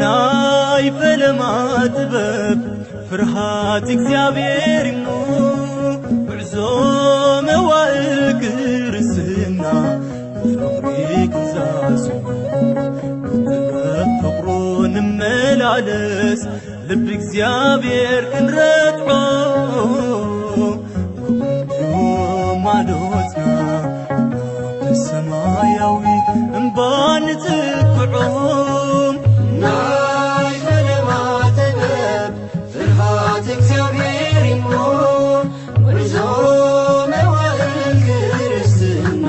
ናይ ፈለማ ጥበብ ፍርሃት እግዚኣብሔር እሞ ጉዕዞ መዋእል ክርስትና ፍቕሪ ክንዛዝሙ ብጥበብ ፍቕሩ ንመላለስ ልቢ እግዚኣብሔር ክንረትዖ ማዶትና ሰማያዊ እምባ ንጽግዖም ናይ ፈለማ ጥበብ ፍርሃት እግዚኣብሔር እሞ ጉዕዞ መዋእል ክርስትና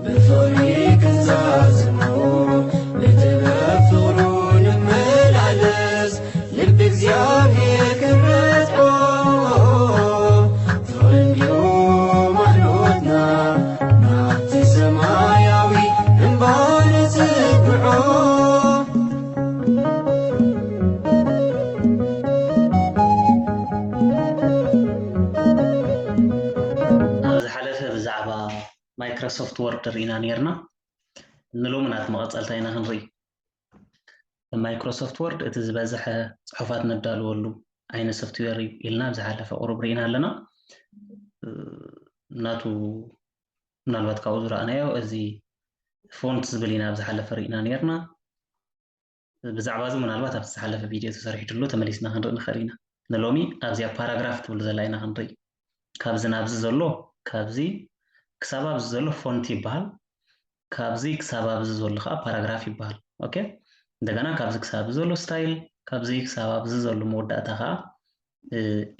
ብፍቕሪ ክንዛዝሞ ብጥበብ ፍቕሩ ንመላለስ ልቢ እግዚኣብሔር ክረትዖ ፍቕሪ እንድዩ ማዕዶትና ናብቲ ሰማያዊ እምባ ንጽግዖ። ኣብ ዝሓለፈ ብዛዕባ ማይክሮሶፍት ወርድ ርኢና ነርና። ንሎሚ ናት መቐጸልታ ኢና ክንርኢ። ማይክሮሶፍት ወርድ እቲ ዝበዝሐ ጽሑፋት ነዳልወሉ ዓይነት ሶፍትዌር እዩ ኢልና ኣብ ዝሓለፈ ቁሩብ ርኢና ኣለና። ናቱ ምናልባት ካብኡ ዝረኣናዮ እዚ ፎንት ዝብል ኢና ኣብ ዝሓለፈ ርኢና ነርና። ብዛዕባ እዚ ምናልባት ኣብቲ ዝሓለፈ ቪድዮ ተሰሪሑ ድሎ ተመሊስና ክንርኢ ንኽእል ኢና። ንሎሚ ኣብዚኣ ፓራግራፍ ትብል ዘላ ኢና ክንርኢ። ካብዚ ናብዚ ዘሎ ካብዚ ክሳብ ኣብዚ ዘሎ ፎንት ይበሃል። ካብዚ ክሳብ ኣብዚ ዘሎ ከዓ ፓራግራፍ ይበሃል። ኦኬ፣ እንደገና ካብዚ ክሳብ ኣብዚ ዘሎ ስታይል፣ ካብዚ ክሳብ ኣብዚ ዘሎ መወዳእታ ከዓ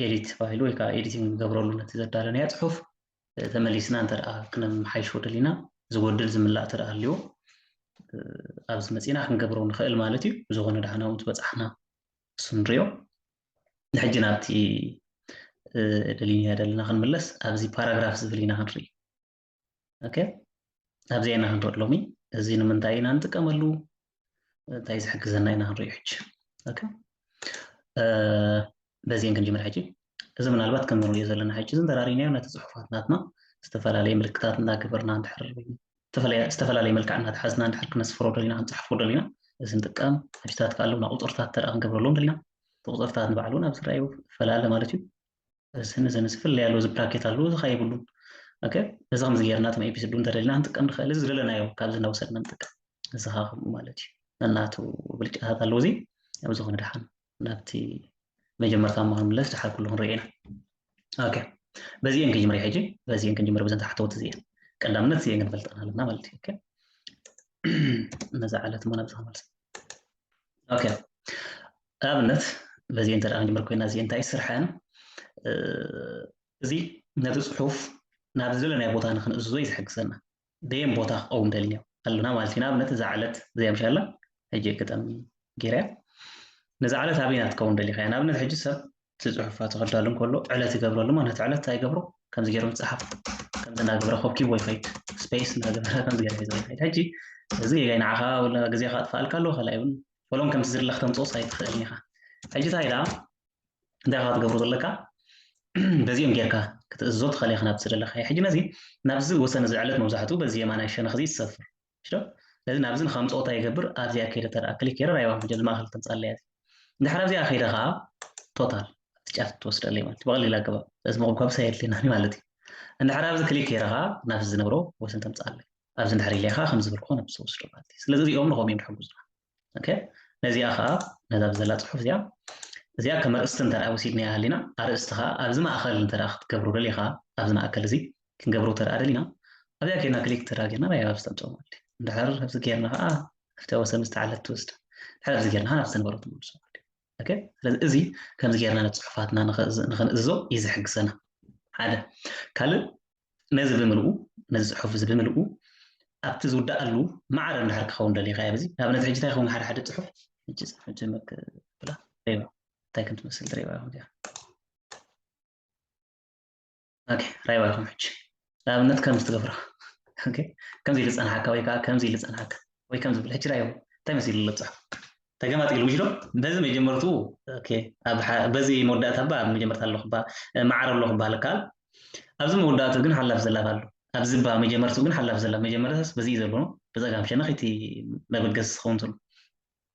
ኤዲት ተባሂሉ ወይ ከዓ ኤዲቲንግ ንገብረሉ ነቲ ዘዳለናዮ ፅሑፍ ተመሊስና እንተ ደኣ ክነመሓይሾ ደሊና ዝጎድል ዝምላእ እንተ ደኣ ሃልዎ ኣብዚ መፂና ክንገብሮ ንኽእል ማለት እዩ። ብዝኾነ ደሓን ኣብኡ ትበፃሕና እሱ ንሪኦ። ንሕጂ ናብቲ ደሊናዮ ዘለና ክንምለስ ኣብዚ ፓራግራፍ ዝብል ኢና ክንርኢ። ኦኬ፣ ኣብዚ ኢና ክንርኢ ሎሚ። እዚ ንምንታይ ኢና ንጥቀመሉ እንታይ ዝሕግዘና ኢና ክንርኢ ሕጂ። ኦኬ፣ በዚን ክንጅምር ሕጂ። እዚ ምናልባት ከም ንሪኦ ዘለና ሕጂ እዚ እንተራሪናዮ ነቲ ፅሑፋት ናትና ዝተፈላለየ ምልክታት እናገበርና እንድሕር ዝተፈላለየ መልክዕ እናተሓዝና እንድሕር ክነስፍሮ ደሊና ክንፅሕፎ ደሊና እዚ ንጥቀም። ሕጅታት ከዓ ኣለውና ቁፅርታት ተደኣ ክንገብረሎም ደሊና ቁፅርታት ንባዕሉ ናብ ዝረኣዩ ፈላለ ማለት እዩ። እዝን እዝን ዝፍለይ ኣለዎ፣ እዚ ብራኬት ኣለዎ፣ እዚ ኸ የብሉን። ኦኬ፣ እዚ ከምዚ ጌርና እቶም ኤቢሲዲ እንተደሊና ክንጥቀም ንኽእል፣ እዚ ዝደለናዮ ካብዚ እናወሰድና ንጥቀም። እዚ ኸ ከምኡ ማለት እዩ። ነናቱ ብልጫታት ኣለዎ። እዚ ኣብ ዝኾነ ደሓን ናብቲ መጀመርታ እሞ ክንምለስ ደሓር ኩሉ ክንርኢ ኢና። ኦኬ፣ በዚኤን ክንጅምር እዩ ሕጂ። በዚኤን ክንጅምር፣ በዘን ተሓተውቲ እዚኤን ቀዳምነት እዚኤን ክንፈልጠን ኣለና ማለት እዩ። ኦኬ፣ ነዛ ዓለት እሞ ናብዚ ክንመልስ። ኦኬ፣ ኣብነት በዚ እንተ ደኣ ክንጅምር ኮይና እዚ እንታይ ስርሐን እዚ ነቲ ጽሑፍ ናብ ዝደለናዮ ቦታ ንክንእዝዞ እዩ ዝሕግዘና። በየን ቦታ ክኸውን ደሊና ኣለና ማለት እዩ። ንኣብነት እዛ ዕለት እዚኣ ምሻላ ሕጂ ኣጋጣሚ ገይረያ ነዛ ዕለት ኣበይና ትከውን ደሊኻ እያ። ንኣብነት ሕጂ ሰብ እቲ ጽሑፋቱ ከዳሉ እንከሎ ዕለት ይገብረሉ ማለት ዕለት እንታይ ይገብሮ ከምዚ ገይሩ ምጽሓፍ ከምዚ እናገበረ ኮብ ኪቦ ይኸይድ ስፔስ እናገበረ ከምዚ ገይሩ ሒዞ ይኸይድ። ሕጂ እዚ ንዓኻ ግዜኻ ኣጥፋኣልካ ኣሎ ካልኣይ እውን ወሎም ከምቲ ዝድለ ክተምፅኦስ ኣይትኽእልን ኢኻ። ሕጂ እንታይ ደኣ እንታይ ኢኻ ትገብሮ ዘለካ በዚኦም ጌርካ ክትእዝዞ ትኽእል ኢኻ ናብቲ ዝደለኻዮ። ሕጂ ነዚ ናብዚ ወሰን እዚ ዕለት መብዛሕትኡ በዚ የማናይ ሸነኽ እዚ ትሰፍር ሽዶ ስለዚ ናብዚ ንኸምፅኦ እንታይ ይገብር ኣብዚኣ ከይደ ተደኣ ክሊክ ገይረ ራይዋ ሕጂ ማእኸል ተምፃለያ እዚ እንድሕር ኣብዚኣ ከይደ ከዓ ቶታል ኣብቲ ጫፍ ትወስደለይ ማለት ብቐሊል ኣገባብ እዚ መቆም ካብ ሳየድልናኒ ማለት እዩ። እንድሕር ኣብዚ ክሊክ ገይረ ከዓ ናብዚ ዝነብሮ ወሰን ተምፃለይ ኣብዚ እንድሕር ኢለ ከዓ ከም ዝበልኩ ነብሲ ወስዶ ማለት እዩ። ስለዚ እዚኦም ንኸም እዮም ዝሕግዙና። ኦኬ ነዚኣ ከዓ ነዛ ብዘላ ፅሑፍ እዚኣ እዚኣ ከም ኣርእስቲ እንተ ደኣ ወሲድናያ ሃሊና ኣርእስቲ ከዓ ኣብዚ ማእኸል እንተ ደኣ ክትገብሮ ደሊኻ ኣብዚ ማእከል እዚ ክንገብሮ እንተ ደኣ ደሊና ኣብዚኣ ጌርና ክሊክ እንተ ደኣ ጌርና ናይ ኣብዚ ተምፅኦ ማለት እዩ። እንድሕር ኣብዚ ጌርና ከዓ ኣብቲ ወሰን ዝተዓለት ትወስድ እንድሕር ኣብዚ ጌርና ከዓ ናብቲ ዝነበሮ ትመልሶ ማለት እዩ። ኦኬ ስለዚ እዚ ከምዚ ጌርና ነቲ ፅሑፋትና ንኽእዝ- ንኽንእዝዞ እዩ ዝሕግዘና። ሓደ ካልእ ነዚ ብምልኡ ነዚ ፅሑፍ እዚ ብምልኡ ኣብቲ ዝውዳኣሉ ማዕረ እንድሕር ክኸውን ደሊኻ እያ። በዚ ንኣብነት ሕጂ እንታይ ይኸውን ሓደ ሓደ ፅሑፍ ሕጂ ሕጂ መክ- ብላ ሬባ እንታይ ከም ትመስል ትሬባ ኢኹም እዚኣ ኦኬ ራይባ ኢኹም ሕጂ ንኣብነት ከምዚ ትገብራ ኦኬ ከምዚ ኢሉ ዝፀንሓካ ወይ ከዓ ከምዚ ኢሉ ዝፀንሓካ ወይ ከምዚ ብል ሕጂ ራይባ እንታይ መሲሉ ኣሎ ፅሑፍ ተገማጢሉ ምሽ ዶ በዚ መጀመርትኡ ኦኬ ኣብ ሓ- በዚ መወዳእታ ባ ኣብ መጀመርታ ኣለኹ ባ ማዕረ ኣለኹ በሃል ካል ኣብዚ መወዳእቱ ግን ሓላፍ ዘላፍ ኣሎ ኣብዚ ባ መጀመርትኡ ግን ሓላፍ ዘላፍ መጀመርታስ በዚ እዩ ዘሎ ብፀጋም ሸነኽ እቲ መበገሲ ዝኸውን ዘሎ።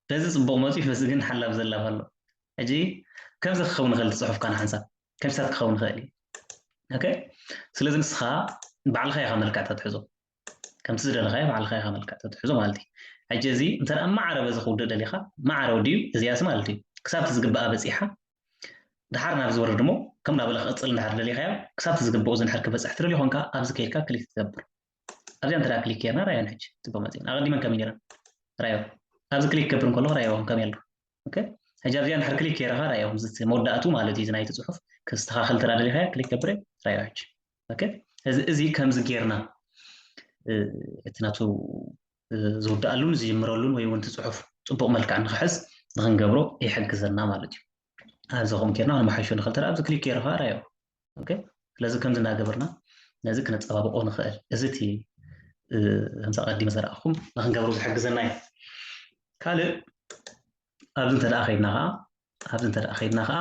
በዚ ፅቡቕ መፂኡ፣ በዚ ግን ሓላብ ዘላፍ ኣሎ። ሕጂ ከምዚ ክኸውን ይኽእል፣ እቲ ፅሑፍካ ንሓንሳብ ከምስታት ክኸውን ይኽእል እዩ። ኦኬ፣ ስለዚ ንስኻ ባዕልኻ ኢኻ መልክዕ ተትሕዞ፣ ከምቲ ዝደለኻዮ ባዕልኻ ኢኻ መልክዕ ተትሕዞ ማለት እዩ። ሕጂ እዚ እንተ ደኣ ማዕረ በዚ ክውድእ ደሊኻ፣ ማዕረ ወዲኡ እዚኣስ ማለት እዩ። ክሳብ እቲ ዝግባኣ በጺሓ፣ ድሓር ናብ ዝወርድ እሞ ከም ናበለ ክቕጽል እንድሕር ደሊኻዮ፣ ክሳብ እቲ ዝግብኡ ዝንሕር ክበጽሕ ትደሊ ኮንካ፣ ኣብዚ ከይድካ ክሊክ ትገብር። ኣብዚኣ እንተ ደኣ ክሊክ ጌርና ራእዮን ሕጂ ጽቡቕ መጺእና። ኣቐዲመን ከመይ ነይረን? ራእዮ። ኣብዚ ክሊክ ክገብር እንከለኹ ራእዮ ከም የሎ። ኦኬ፣ ሕጂ ኣብዚኣ እንድሕር ክሊክ ጌርኻ ራእዮ፣ እዚ መወዳእቱ ማለት እዩ፣ እዚ ናይቲ ጽሑፍ ክስተኻኸል እንተ ደኣ ደሊኻዮ ክሊክ ገብር ራእዮ ሕጂ። ኦኬ፣ እዚ፣ እዚ ከምዚ ጌርና፣ እ፣ እቲ ናቱ፣ እ፣ ዝውድኣሉን ዝጅምረሉን ወይ እውን እቲ ጽሑፍ ጽቡቕ መልክዕ ንኽሕዝ ንኽንገብሮ ይሕግዘና ማለት እዩ። ኣብዚ ከምኡ ጌርና ክንመሓይሾ ንኽእል፣ ተራ ኣብዚ ክሊክ ጌርኻ ራእዮ። ኦኬ፣ ስለዚ ከምዚ እናገበርና ነዚ ክነጸባብቖ ንኽእል። እዚ እቲ፣ እ፣ ከምዚ ኣቐዲመ ዘርኣኹም ንኽንገብሮ ዝሕግዘና እዩ። ካልእ ኣብዚ እንተ ደኣ ከይድና ኸዓ፣ ኣብዚ እንተ ደኣ ከይድና ኸዓ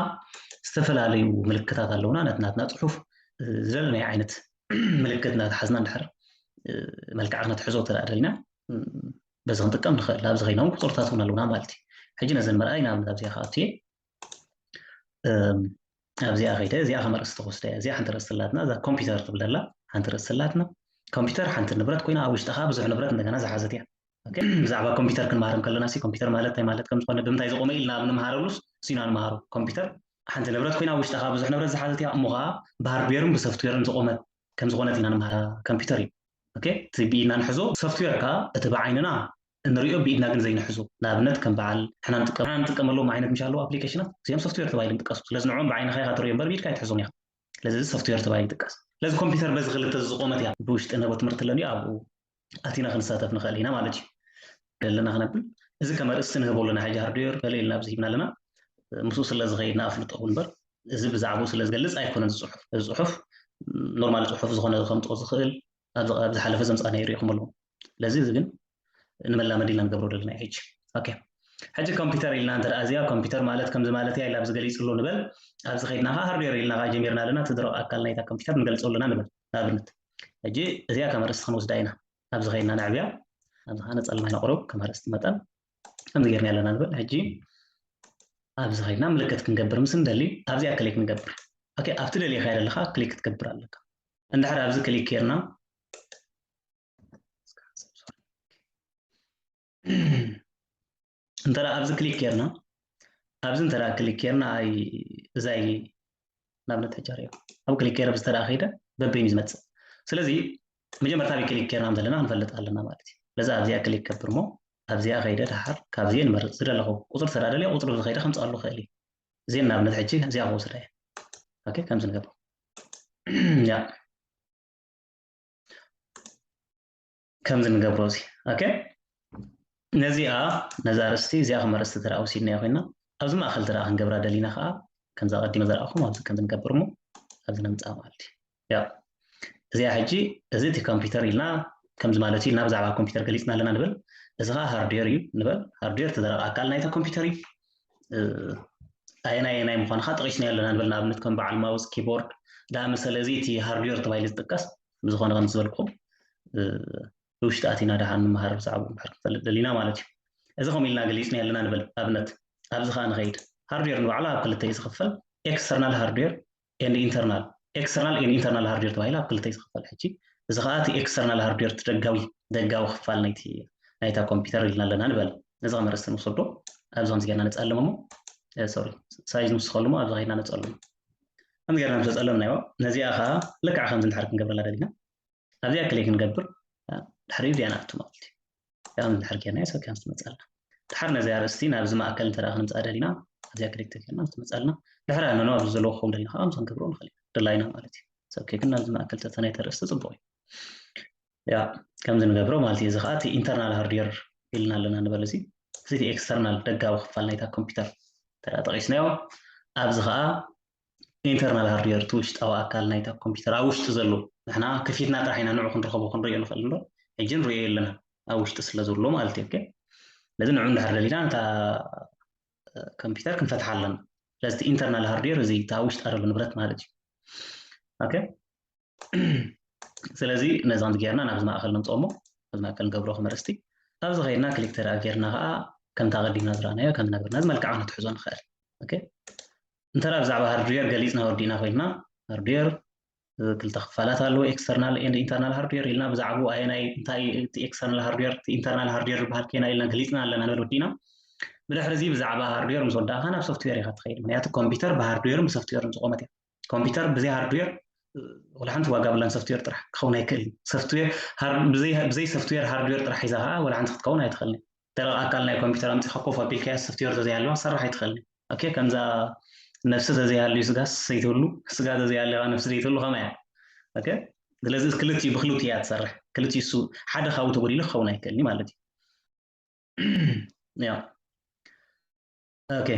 ዝተፈላለዩ ምልክታት ኣለዉና። ነቲ ናትና ጽሑፍ፣ እ፣ ዝደለናዮ ዓይነት ምልክት እናተሓዝና እንድሕር፣ እ፣ መልክዕ ክነትሕዞ እንተ ደኣ ደሊና፣ እ፣ በዚ ክንጥቀም ንኽእል። ኣብዚ ከይድና እውን ቁጽርታት እውን ኣለዉና ማለት እዩ። ሕጂ ነዘን ምርኣይ ንኣብነት ኣብዚኣ ክኣቱ እየ። እም፣ ኣብዚኣ ከይደ፣ እዚኣ ከም ኣርእስቲ ክወስዳ እየ። እዚኣ ሓንቲ ርእስቲ ኣላትና፣ እዛ ኮምፒውተር ትብል ዘላ ሓንቲ ርእስቲ ኣላትና። ኮምፒውተር ሓንቲ ንብረት ኮይና፣ ኣብ ውሽጣ ኸዓ ብዙሕ ንብረት እንደገና ዝሓዘት እያ። ኦኬ፣ ብዛዕባ ኮምፒውተር ክንመሃር እንከለና ሲ፣ ኮምፒውተር ማለት እንታይ ማለት ከም ዝኾነ፣ ብምንታይ ዝቖመ ኢልና ኣብ ንምሃረሉስ፣ እሱ ኢና ንምሃሮ። ኮምፒውተር ሓንቲ ንብረት ኮይና፣ ኣብ ውሽጣ ኸዓ ብዙሕ ንብረት ዝሓዘት እያ። እሞ ኸዓ ብሃርድዌርን ብሶፍትዌርን ዝቖመት ከም ዝኾነት ኢና ንምሃራ። ኮምፒውተር እዩ። ኦኬ፣ እቲ ብኢድና ንሕዞ፣ ሶፍትዌር ከኣ እቲ ብዓይንና እንሪኦ ብኢድና ግን ዘይንሕዞ። ንኣብነት ከም በዓል ንሕና ንጥቀም-፣ ንሕና ንጥቀመሎም ዓይነት ምሽ ኣለዉ ኣፕሊኬሽናት፣ እዚኦም ሶፍትዌር ተባሂሎም ይጥቀሱ። ስለዚ ንዕኦም ብዓይንኻ ኢኻ ትርእዮ እምበር ብኢድካ ኣይትሕዞን ኢኻ። ስለዚ እዚ ሶፍትዌር ተባሂሉ ይጥቀስ። ስለዚ ኮምፒውተር በዚ ክልተ ዝቖመት እያ። ብውሽጢ ነቦ ትምህርቲ ኣለኒ ኣብኡ ኣቲና ክንሳተፍ ንኽእል ኢና ማለት እዩ። ዘለና ክነብል፣ እዚ ከም ኣርእስቲ ንህቦ ኣለና። ሕጂ ሃርድዌር ገለ ኢልና ኣብዚ ሂብና ኣለና። ምስኡ ስለ ዝኸይድና ኣፍልጦ እውን እምበር፣ እዚ ብዛዕባኡ ስለ ዝገልጽ ኣይኮነን እዚ ጽሑፍ። እዚ ጽሑፍ ኖርማል ጽሑፍ ዝኾነ ከምጽኦ ዝኽእል፣ ኣብዚ፣ ኣብ ዝሓለፈ ዘምጻእናዮ ርኢኹም ኣለኹም። ስለዚ እዚ ግን ንመላመዲ ኢና ንገብሮ ዘለና እዩ ሕጂ። ኦኬ። ሕጂ ኮምፒውተር ኢልና እንተ ደኣ እዚኣ ኮምፒውተር ማለት ከምዚ ማለት እያ ኢላ ኣብዚ ገሊጹ ኣሎ ንበል። ኣብዚ ከይድና ኸዓ ሃርድዌር ኢልና ኸዓ ጀሚርና ኣለና። እቲ ደረቕ ኣካል ናይታ ኮምፒውተር ንገልጾ ኣለና ንበል። ንኣብነት ሕጂ እዚኣ ከም ኣርእስቲ ክንወስዳ ኢና። ኣብዚ ከይድና ነዕብያ። ኣብዚ ኸዓ ነጸልማ ኢና ቁሩብ ከም ኣርእስቲ መጠን። ከምዚ ጌርና ኣለና ንበል። ሕጂ ኣብዚ ከይድና ምልክት ክንገብር ምስ እንደሊ ኣብዚኣ ክሊክ ንገብር። ኦኬ፣ ኣብቲ ደሊኻዮ ዘለኻ ክሊክ ክትገብር ኣለካ። እንድሕር ኣብዚ ክሊክ ጌርና፣ እንተ ደኣ ኣብዚ ክሊክ ጌርና፣ ኣብዚ እንተ ደኣ ክሊክ ጌርና፣ ኣይ፣ እዛ ይ-፣ ንኣብነት ሕጂ ርዮ፣ ኣብ ክሊክ ጌረ ብዝተ ደኣ ከይደ በበይኑ እዩ ዝመጽእ። ስለዚ መጀመርታ ኣብ ክሊክ ጌርና ከም ዘለና ክንፈልጥ ኣለና ማለት እዩ። ስለዚ ኣብዚኣ ክሊክ ገብር እሞ ኣብዚኣ ከይደ ደሓር ካብዚኤ ንመርጽ ዝደለኹ ቁጽሪ ተዳ ደልየ ቁጽሪ ዝኸይደ ከምጽኣሉ ክእል እዩ። እዚኤን ንኣብነት ሕጂ እዚኣ ክወስዳ እየ። ኦኬ፣ ከምዚ ንገብሮ። ያ። ከምዚ ንገብሮ እዚ። ኦኬ፣ ነዚኣ፣ ነዛ ኣርእስቲ እዚኣ ከም ኣርእስቲ ተደኣ ወሲድናያ ኮይና፣ ኣብዚ ማእከል ተደኣ ክንገብራ ደሊና ከኣ፣ ከምዛ ቀዲመ ዘርኣኹም ኣብዚ ከምዚ ንገብር እሞ፣ ኣብዚ ነምጽኣ ማለት እዩ። ያ፣ እዚኣ ሕጂ፣ እዚ እቲ ኮምፒውተር ኢልና፣ ከምዚ ማለት እዩ፣ ኢልና ብዛዕባ ኮምፒውተር ገሊጽና ኣለና ንብል። እዚ ከኣ ሃርድዌር እዩ ንበል። ሃርድዌር እቲ ደረቕ ኣካል ናይታ ኮምፒውተር እዩ። እ፣ ኣየናይ ኣየናይ ምዃኑ ከኣ ጠቒስናዮ ኣለና ንበል። ንኣብነት ከም በዓል ማውስ፣ ኪቦርድ፣ ደኣ መሰለ እዚ እቲ ሃርድዌር ተባሂሉ ዝጥቀስ፣ ብዝኾነ ከምዚ ዝበልኩ፣ እ፣ ብውሽጢ ኣቲና ደሓን ንምሃር ብዛዕባኡ እንድሕር ክንፈልጥ ደሊና ማለት እዩ። እዚ ከምኡ ኢልና ገሊጽናዮ ኣለና ንበል። ኣብነት፣ ኣብዚ ከኣ ንኸይድ። ሃርድዌር ንባዕሉ ኣብ ክልተ እዩ ዝኽፈል። ኤክስተርናል ሃርድዌር ኤንድ ኢንተርናል፣ ኤክስተርናል ኤንድ ኢንተርናል ሃርድዌር ተባሂሉ ኣብ ክልተ እዩ ዝኽፈል። ሕጂ እዚ ከኣ እቲ ኤክስተርናል ሃርድዌር፣ እቲ ደጋዊ፣ ደጋዊ ክፋል ናይቲ፣ ናይታ ኮምፒውተር ኢልና ኣለና ንበል። ነዚ ከም ኣርእስቲ ንውሰዶ። ኣብዚ ከምዚ ጌርና ነጸልም እሞ፣ እ፣ ሶሪ፣ ሳይዝ ንውስኸሉ እሞ ኣብዚ ኸይድና ነጸልም። ከምዚ ጌርና ምስ ጸለምናዮ፣ ነዚኣ ከኣ ልክዕ ከምዚ እንድሕር ክንገብረላ ደሊና፣ ኣብዚኣ ክሊክ ክንገብር፣ እ፣ ድሕሪኡ እዚኣ ንኣቱ ማለት እዩ። ከምዚ እንድሕር ጌርናዮ፣ ሰብ ከምዚ ትመጽኣልና። ድሓር ነዚ ኣርእስቲ ናብዚ ማእከል እንተ ደኣ ክንምጽኣ ደሊና፣ ኣብዚኣ ክሊክ ተጌርና ምስ ትመጽኣልና፣ ድሕሪ ኣነኖ ኣብዚ ዘለዎ ክኸውን ደሊና ከኣ ከምዚ ክንገብሮ ንኽእል ኢና። ድላይና ማለት እዩ። ሰብ ኬክን ናብዚ ማእከል ተተናይ ተርእስቲ ጽቡቕ እዩ። ያ፣ ከምዚ ንገብሮ ማለት እዩ። እዚ ከኣ እቲ ኢንተርናል ሃርድዌር ኢልና ኣለና ንበል። እዚ፣ እዚ እቲ ኤክስተርናል ደጋዊ ክፋል ናይታ ኮምፒውተር እንተ ደኣ ጠቒስናዮ፣ ኣብዚ ከኣ ኢንተርናል ሃርድዌር፣ እቲ ውሽጣዊ ኣካል ናይታ ኮምፒውተር ኣብ ውሽጢ ዘሎ፣ ንሕና ከፊትና ጥራሕ ኢና ንዑ ክንረኸቦ ክንርእዮ ንኽእል እምበር፣ ሕጂ ንርእዮ የለና፣ ኣብ ውሽጢ ስለ ዘሎ ማለት እዩ። ኦኬ፣ ስለዚ ንዑ እንድሕር ደሊና ነታ ኮምፒውተር ክንፈትሓ ኣለና። ስለዚ እቲ ኢንተርናል ሃርድዌር እዚ እቲ ኣብ ውሽጣ ዘሎ ንብረት ማለት እዩ። ኦኬ፣ ስለዚ ነዚ ከምዚ ጌርና ናብዚ ማእከል ነምጽኦ እሞ፣ ኣብዚ ማእከል ንገብሮ ከም ኣርእስቲ። ኣብዚ ከይድና ክሊክ ተደኣ ጌርና ከዓ ከምታ ቀዲምና ዝረኣናዮ ከም ዝነግርና እዚ መልክዓ ክንትሕዞ ንኽእል። ኦኬ፣ እንተ ደኣ ብዛዕባ ሃርድዌር ገሊጽና ወዲእና ኮይንና፣ ሃርድዌር ክልተ ክፋላት ኣለዎ፣ ኤክስተርናል ኤንድ ኢንተርናል ሃርድዌር ኢልና ብዛዕባኡ ኣየናይ እንታይ እቲ ኤክስተርናል ሃርድዌር እቲ ኢንተርናል ሃርድዌር ዝበሃል ከየና ኢልና ገሊጽና ኣለና ንብል ወዲእና። ብድሕሪ እዚ ብዛዕባ ሃርድዌር ምስ ወዳእካ ናብ ሶፍትዌር ኢኻ ትኸይድ። ምክንያቱ ኮምፒውተር ብሃርድዌርን ብሶፍትዌርን ዝቆመት እያ። ኮምፒውተር ብዘይ ሃርድዌር ወላ ሓንቲ ዋጋ ብላን ሶፍትዌር ጥራሕ ክኸውን ኣይክእልን። ሶፍትዌር ብዘይ ሶፍትዌር ሃርድዌር ጥራሕ ሒዛ ከዓ ወላ ሓንቲ ክትከውን ኣይትኽእልን። ደረቕ ኣካል ናይ ኮምፒውተር ኣምፂኻ ኮፍ ኣቢልካያ ሶፍትዌር ተዘይሃልዋ ክሰርሕ ኣይትኽእልን። ኦኬ፣ ከምዛ ነፍሲ ተዘይሃልዩ ስጋስ ዘይትብሉ፣ ስጋ ተዘይሃልዋ ነፍሲ ዘይትብሉ ከማያ። ኦኬ፣ ስለዚ ክልቲኡ ብክልቲኡ እያ ትሰርሕ። ክልቲኡ እሱ ሓደ ካብኡ ተጎዲሉ ክኸውን ኣይክእልን ማለት እዩ። ያ ኦኬ፣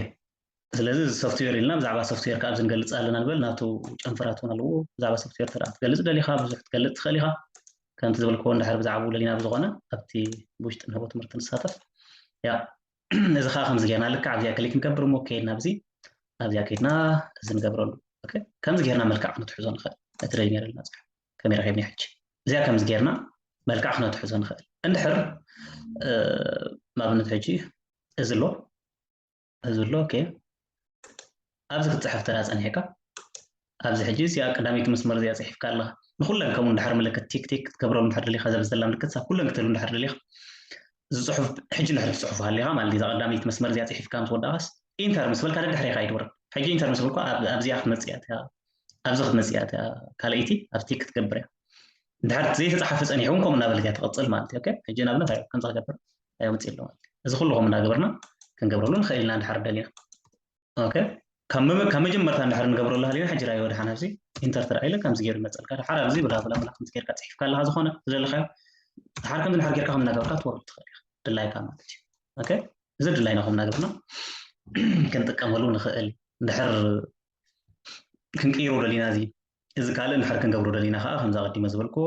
ስለዚ ሶፍትዌር ኢልና ብዛዕባ ሶፍትዌር ከዓ ኣብዚ ንገልፅ ኣለና ንበል። ናቱ ጨንፈራት እውን ኣለዎ። ብዛዕባ ሶፍትዌር ተደኣ ክትገልፅ ደሊኻ ብዙሕ ክትገልፅ ትኽእል ኢኻ። ከምቲ ዝበልክዎ እንድሕር ብዛዕባኡ ደሊና ብዝኾነ ኣብቲ ብውሽጢ ንህቦ ትምህርቲ ንሳተፍ። ያ እዚ ከዓ ከምዚ ጌርና ልክዕ ኣብዚኣ ክሊክ ንገብር እሞ ከይድና ኣብዚ ኣብዚኣ ከይድና እዚ ንገብረሉ። ኦኬ፣ ከምዚ ጌርና መልክዕ ክንትሕዞ ንኽእል። እቲ ደሊና ዘለና ፅሑፍ ከመይ ረኺብና ሕጂ? እዚኣ ከምዚ ጌርና መልክዕ ክነትሕዞ ንኽእል። እንድሕር ንኣብነት ሕጂ እዚ ኣሎ እዚ ኣሎ ኦኬ፣ ኣብዚ ክትፅሕፍ ተዳ ፀኒሕካ ኣብዚ ሕጂ እዚኣ ቀዳመይቲ መስመር እዚኣ ፅሒፍካ ኣለኻ። ንኩለን ከምኡ እንድሕር ምልክት ቲክ ቲክ ክትገብረሉ እንድሕር ደሊኻ ዘብዘላ ምልክት ሳብ ኩለን ክትህሉ እንድሕር ደሊኻ ዝፅሑፍ ሕጂ እንድሕር ትፅሑፍ ሃሊኻ ማለት እዛ ቀዳመይቲ መስመር እዚኣ ፅሒፍካ ምስ ወዳእኻስ ኢንተር ምስ በልካ ደድሕሪኻ ኣይትወርድ። ሕጂ ኢንተር ምስ በልኳ ኣብዚኣ ክትመፅእ እያ ኣብዚ ክትመፅእ እያ ካልኣይቲ ኣብ ቲክ ክትገብር እያ። እንድሕር ዘይተፃሓፈ ፀኒሑ እውን ከምኡ እናበለት እያ ትቐፅል ማለት እዩ። ኦኬ፣ ሕጂ ንኣብነት ኣዮ ከምዚ ክገብር ኣዮ መፅእ ኣሎ ማለት እዩ። እዚ ኩሉ ከምኡ እናገበርና ክንገብረሉ ንኽእል ኢና እንድሕር ደሊና። ኦኬ፣ ካብ መጀመርታ እንድሕር ንገብረሉ ሃሊና ሕጂ ራዮ ድሓን ኣብዚ ኢንተር ተራኢለ ከምዚ ገይሩ ይመፀልካ። ድሓር ኣብዚ ብላ ብላ ብላ ከምዚ ጌርካ ፅሒፍካ ኣለካ ዝኾነ ዝደለካዮ ድሓር ከምዚ እንድሕር ጌርካ ከም እናገበርካ ትወርድ ትኽእል ኢኻ ድላይካ ማለት እዩ። ኦኬ፣ እዚ ድላይና ከም እናገበርና ክንጥቀመሉ ንኽእል። እንድሕር ክንቅይሮ ደሊና እዚ እዚ ካልእ እንድሕር ክንገብሮ ደሊና ከዓ ከምዚ ኣቐዲመ ዝበልክዎ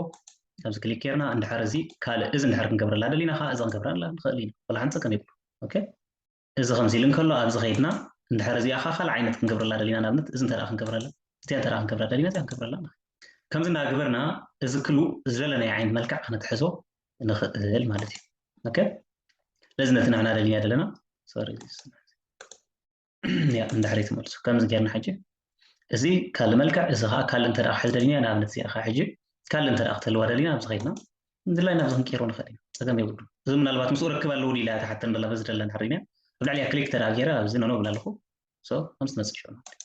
ኣብዚ ክሊክ ጌርና እንድሕር እዚ ካልእ እዚ እንድሕር ክንገብረላ ደሊና ከዓ እዚ ክንገብረላ ንኽእል ኢና። ወላ ሓንቲ ጸገም የብሉ። ኦኬ፣ እዚ ከምዚ ኢሉ እንከሎ ኣብዚ ከይድና እንድሕር እዚኣ ከዓ ካልእ ዓይነት ክንገብረላ ደሊና ንኣብነት እዚ እንተ ደኣ ክንገብረላ እዚኣ እንተ ደኣ ክንገብራ ደሊና እዚኣ ክንገብረላ ንኽእል። ከምዚ እናገበርና እዚ ክሉ ዝደለናዮ ዓይነት መልክዕ ክነትሕዞ ንኽእል ማለት እዩ። ኦኬ፣ ስለዚ ነቲ ንሕና ደሊና ዘለና ሶሪ ያ እንድሕር ትመልሱ ከምዚ ጌርና ሕጂ እዚ ካልእ መልክዕ እዚ ከዓ ካልእ እንተ ደኣ ክሕዝ ደሊና ንኣብነት እዚኣ ከዓ ሕጂ ካልእ እንተ ደኣ ክተልዋ ደሊና ኣብዚ ከይድና ንድላይና ኣብዚ ክንቀይሮ ንኽእል ኢና። ጸገም የብሉ። እዚ ምናልባት ምስኡ ርክብ ኣለዎ ድዩ ኢላ እያ ትሓተን ዘላ በዚ ደላ እንድሕር ሪና ኣብ ልዕሊያ ክሊክ እንተ ደኣ ገይረ ኣብዚ ነኖ እብል ኣለኹ። ሶ ከምዚ ትመጽእ ሽዑ ማለት እዩ።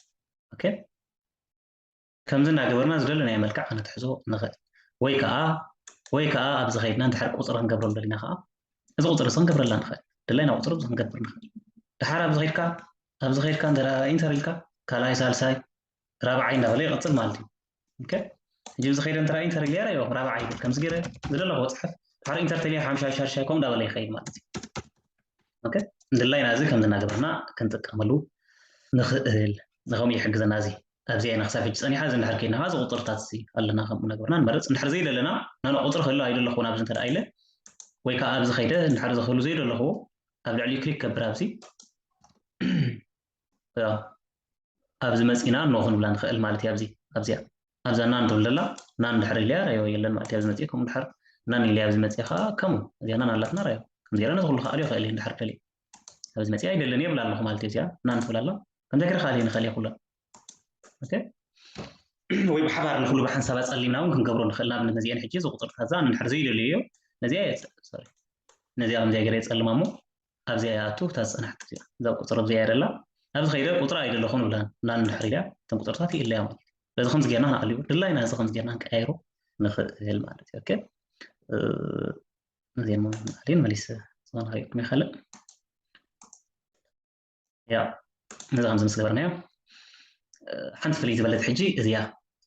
ኦኬ፣ ከምዚ እናገበርና ዝደለናዮ መልክዕ ክነትሕዞ ንኽእል። ወይ ከዓ ወይ ከዓ ኣብዚ ከይድና እንድሕር ቁፅሪ ክንገብረሉ ደሊና ከዓ እዚ ቁፅሪ እዚ ክንገብረላ ንኽእል። ድላይና ቁፅሪ እዚ ክንገብር ንኽእል። ድሓር ኣብዚ ከይድካ ኣብዚ ከይድካ እንተ ኢንተር ኢልካ ካልኣይ ሳልሳይ ራብዓይ እንዳበለ ይቐፅል ማለት እዩ። ኦኬ፣ ሕጂ እዚ ከይደ እንተ ኢንተር ኢለ ራዮ ራብዓይ ይብል ከምዚ ገይረ ዝደለኹዎ ፅሕፍ ድሓር ኢንተር ተሊያ ሓምሻይ ሻድሻይ ከምኡ እንዳበለ ይኸይድ ማለት እዩ። ኦኬ፣ ድላይና እዚ ከምዚ እናገበርና ክንጥቀመሉ ንኽእል ንኸምኡ ይሕግዘና። እዚ ኣብዚኣ ኢና ክሳብ ሕጂ ፀኒሓ እዚ እንድሕር ከይድና ከዓ እዚ ቁፅርታት እዚ ኣለና ከምኡ እናገበርና ንመርፅ። እንድሕር ዘይደለና ናኖ ቁፅሪ ክህሉ ኣይደለኹ ናብዚ እንተ ኢለ ወይ ከዓ ኣብዚ ከይደ እንድሕር ዝኽህሉ ዘይደለኽዎ ኣብ ልዕሊኡ ክሊክ ገብር ኣብዚ ኣብዚ መፂና ኖ ክንብላ ንኽእል ማለት እዩ። ኣብዚ ኣብዚኣ ኣብዛ ናን ትብል ዘላ ናን ድሕር ኢልያ ራዮ የለን ማለት እዩ። ኣብዚ መፂኡ ከምኡ ድሕር ናን ኢልያ ኣብዚ መፂኡ ከዓ ከምኡ እዚኣ ናን ኣላትና ራዮ ከምዚ ገይረ ነዚ ኩሉ ክኣልዮ ይኽእል እዩ እንድሕር ደልየ ኣብዚ መፂኣ ኣይደልን የብላ ኣለኹ ማለት እዩ። እዚኣ ናን ትብል ኣላ ከምዚ ገይረ ክኣልዮ ንኽእል እየ ኩለን ኦኬ ወይ ብሓባር ንኩሉ ብሓንሳብ ኣፀሊምና እውን ክንገብሮ ንኽእል። ንኣብነት ነዚአን ሕጂ እዚ ቁፅርታት እዛ ንድሕር ዘይደልዮ ነዚኣ ነዚኣ ከምዚኣ ገይረ የፀልማ እሞ ኣብዚኣ ይኣቱ እታ ዝፀናሕቲ እዚኣ እዛ ቁፅሪ ኣብዚኣ እያ ደላ ኣብዚ ከይደ ቁፅሪ ኣይደለኹን ብላ እና ንድሕር ኢልያ እተን ቁፅርታት ይእለያ ማለት እዩ። ስለዚ ከምዚ ጌርና ንኣልዮ ድላይና እዚ ከምዚ ጌርና ንቀያይሮ ንኽእል ማለት እዩ። ኦኬ ነዚአን መሊስ ዝኾነ ከሪእኩም ይኸልእ ያ ነዚ ከምዚ ምስ ገበርናዮ ሓንቲ ፍልይ ዝበለት ሕጂ እዚኣ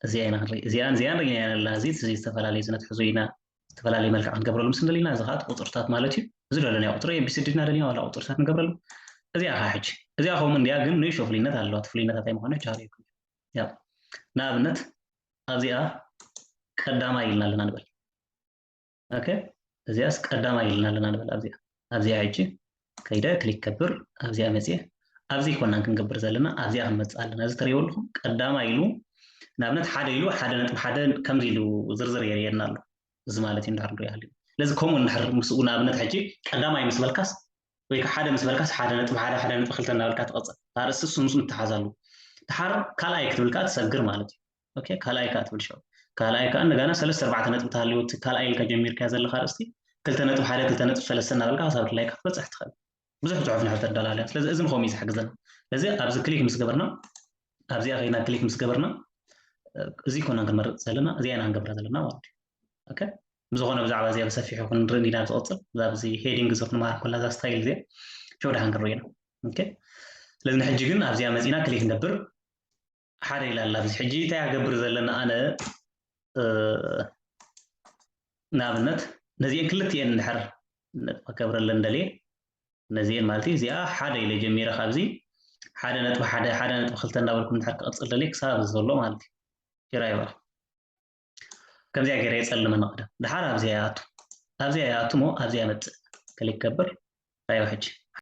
እዚኣ ኢና ክንርኢ እዚኣን እዚኣን ርኢና ኢና ዘለና እዚ ዝተፈላለዩ ዝነትሕዙ ኢና ዝተፈላለዩ መልክዕ ክንገብረሉ ምስ እንደሊና እዚ ከዓ ቁፅርታት ማለት እዩ እዚ ደለናዮ ቁፅሪ ኤቢሲዲ ድና ደሊና ዋላ ቁፅርታት ንገብረሉ እዚኣ ከዓ ሕጂ እዚኣ ከምኡ እንዲያ ግን ንእሾ ፍልይነት ኣለዋ እቲ ፍልይነታት ኣይምኳኑ ሕጂ ሃሪኩም ያ ንኣብነት ኣብዚኣ ቀዳማይ ኢልና ኣለና ንበል ኦኬ እዚኣስ ቀዳማይ ኢልና ኣለና ንበል ኣብዚኣ ኣብዚኣ ሕጂ ከይደ ክሊክ ከብር ኣብዚኣ መፅየ ኣብዚ ይኮናን ክንገብር ዘለና ኣብዚኣ ክንመፅእ ኣለና እዚ ተሪእዎ ኣለኹም ቀዳማይ ኢሉ ንኣብነት ሓደ ኢሉ ሓደ ነጥቢ ሓደ ከምዚ ኢሉ ዝርዝር የርእየና ኣሎ እዚ ማለት እዩ እንድሕር ንሪኦ ሃልዩ ስለዚ ከምኡ እንድሕር ምስኡ ንኣብነት ሕጂ ቀዳማይ ምስ በልካስ ወይ ከዓ ሓደ ምስ በልካስ ሓደ ነጥቢ ሓደ ሓደ ነጥቢ ክልተ እናበልካ ትቐፅል። ኣርእስቲ እሱ ምስኡ ምትሓዝ ኣለዎ። ድሓር ካልኣይ ክትብል ከዓ ትሰግር ማለት እዩ። ኦኬ፣ ካልኣይ ከዓ ትብል ሸው ካልኣይ ከዓ እንደገና ሰለስተ ኣርባዕተ ነጥቢ ተሃልዩ እቲ ካልኣይ ኢልካ ጀሚርካ ዘለካ ኣርእስቲ ክልተ ነጥቢ ሓደ ክልተ ነጥቢ ሰለስተ እናበልካ ክሳብ ድላይካ ክትበፅሕ ትኽእል። ብዙሕ ፅሑፍ ንሕር ተዳላለያ። ስለዚ እዚ ንኸምኡ እዩ ዝሕግዘና። ስለዚ ኣብዚ ክሊክ ምስ ገበርና ኣብዚኣ ከይና ክሊክ ምስ ገበርና እዚ ኮና ክንመርፅ ዘለና እዚኣ ኢና ክንገብራ ዘለና ማለት እዩ። ኦኬ፣ ብዝኾነ ብዛዕባ እዚኣ ብሰፊሑ ክንርኢ ኢና ዝቐፅል ኣብዚ ሄዲንግ እዚ ክንመሃር ኮላ እዛ ስታይል እዚኣ ሸው ደሓን ክንርኢ ኢና። ኦኬ፣ ስለዚ ንሕጂ ግን ኣብዚኣ መፂና ክሊክ ንገብር ሓደ ኢላ ኣላ። ኣብዚ ሕጂ እንታይ ክገብር ዘለና ኣነ ንኣብነት ነዚአን ክልቲኤን እንድሕር ነጥቢ ከብረለን ደልየ ነዚአን ማለት እዩ። እዚኣ ሓደ ኢለ ጀሚረ ካብዚ ሓደ ነጥቢ ሓደ ሓደ ነጥቢ ክልተ እንዳበልኩም እንድሕር ክቐፅል ደልየ ክሳብ ኣብዚ ዘሎ ማለት እዩ። ይራይዋ ከምዚኣ ገይረ የፀልመ ንቕደም ድሓር ኣብዚኣ ይኣቱ ኣብዚኣ ይኣቱ ሞ ኣብዚኣ መፅእ ክሊክ ገብር ራይዋ ሕጂ